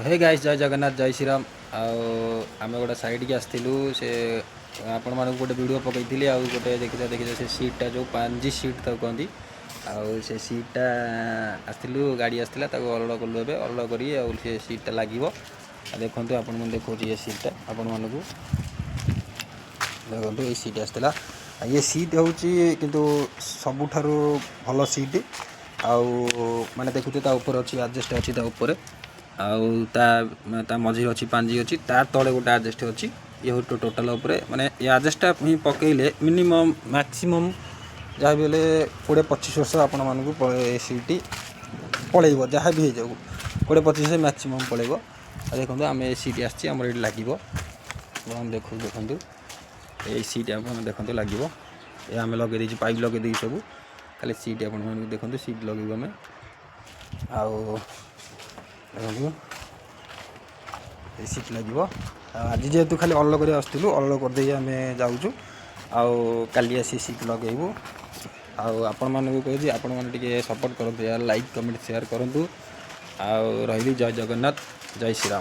ହେ guys, ଜୟ ଜଗନ୍ନାଥ, ଜୟ ଶ୍ରୀରାମ। ଆଉ ଆମେ ଗୋଟେ ସାଇଡ଼୍କି ଆସିଥିଲୁ। ସେ ଆପଣମାନଙ୍କୁ ଗୋଟେ ଭିଡ଼ିଓ ପକାଇଥିଲି ଆଉ ଗୋଟେ ଦେଖିଛ ଦେଖିଛ ସେ ସିଟ୍ଟା, ଯେଉଁ ପାଞ୍ଜି ସିଟ୍ ତାକୁ କହନ୍ତି। ଆଉ ସେ ସିଟ୍ଟା ଆସିଥିଲୁ, ଗାଡ଼ି ଆସିଥିଲା, ତାକୁ ଅଲୋଡ଼ କଲୁ। ଏବେ ଅଲୋଡ଼ କରି ଆଉ ସେ ସିଟ୍ଟା ଲାଗିବ। ଆଉ ଦେଖନ୍ତୁ, ଆପଣମାନଙ୍କୁ ଦେଖାଉଛି ଏ ସିଟ୍ଟା ଆପଣମାନଙ୍କୁ। ଦେଖନ୍ତୁ, ଏଇ ସିଟ୍ ଆସିଥିଲା। ଆଉ ଇଏ ସିଟ୍ ହେଉଛି କିନ୍ତୁ ସବୁଠାରୁ ଭଲ ସିଟ୍। ଆଉ ମାନେ ଦେଖୁଥିବେ, ତା ଉପରେ ଅଛି, ଆଜବେଷ୍ଟ ଅଛି ତା ଉପରେ। ଆଉ ତା ତା ମଝିରେ ଅଛି, ପାଞ୍ଜି ଅଛି, ତା ତଳେ ଗୋଟେ ଆଜବେଷ୍ଟ ଅଛି। ଇଏ ହେଉଛି ଟୋଟାଲ୍ ଉପରେ। ମାନେ ଏ ଆଜବେଷ୍ଟଟା ହିଁ ପକେଇଲେ ମିନିମମ୍ ମ୍ୟାକ୍ସିମମ୍ ଯାହା ବି ହେଲେ 20-25 ବର୍ଷ ଆପଣମାନଙ୍କୁ ଏ ସିଟ୍ ପଳେଇବ। ଯାହା ବି ହେଇଯାଉ, 20-25 ମ୍ୟାକ୍ସିମମ୍ ପଳେଇବ। ଆଉ ଦେଖନ୍ତୁ, ଆମେ ଏ ସିଟ୍ ଆସିଛି ଆମର, ଏଇଠି ଲାଗିବ। ଆପଣ ଦେଖନ୍ତୁ, ଏଇ ସିଟ୍ ଆପଣ ଦେଖନ୍ତୁ, ଲାଗିବ। ଏ ଆମେ ଲଗେଇ ଦେଇଛୁ, ପାଇପ୍ ଲଗେଇ ଦେଇଛୁ ସବୁ। ଖାଲି ସିଟ୍ ଆପଣମାନଙ୍କୁ ଦେଖନ୍ତୁ, ସିଟ୍ ଲଗେଇବୁ ଆମେ। ଆଉ ଦେଖନ୍ତୁ, ଏଇ ସିଟ୍ ଲାଗିବ। ଆଉ ଆଜି ଯେହେତୁ ଖାଲି ଅଲୋଡ଼ କରି ଆସୁଥିଲୁ, ଅଲୋଡ଼ କରିଦେଇ ଆମେ ଯାଉଛୁ। ଆଉ କାଲି ଆସି ସିଟ୍ ଲଗେଇବୁ। ଆଉ ଆପଣମାନଙ୍କୁ କହୁଛି, ଆପଣମାନେ ଟିକେ ସପୋର୍ଟ କରନ୍ତୁ, ଲାଇକ୍, କମେଣ୍ଟ, ସେୟାର କରନ୍ତୁ। ଆଉ ରହିଲି, ଜୟ ଜଗନ୍ନାଥ, ଜୟ ଶ୍ରୀରାମ।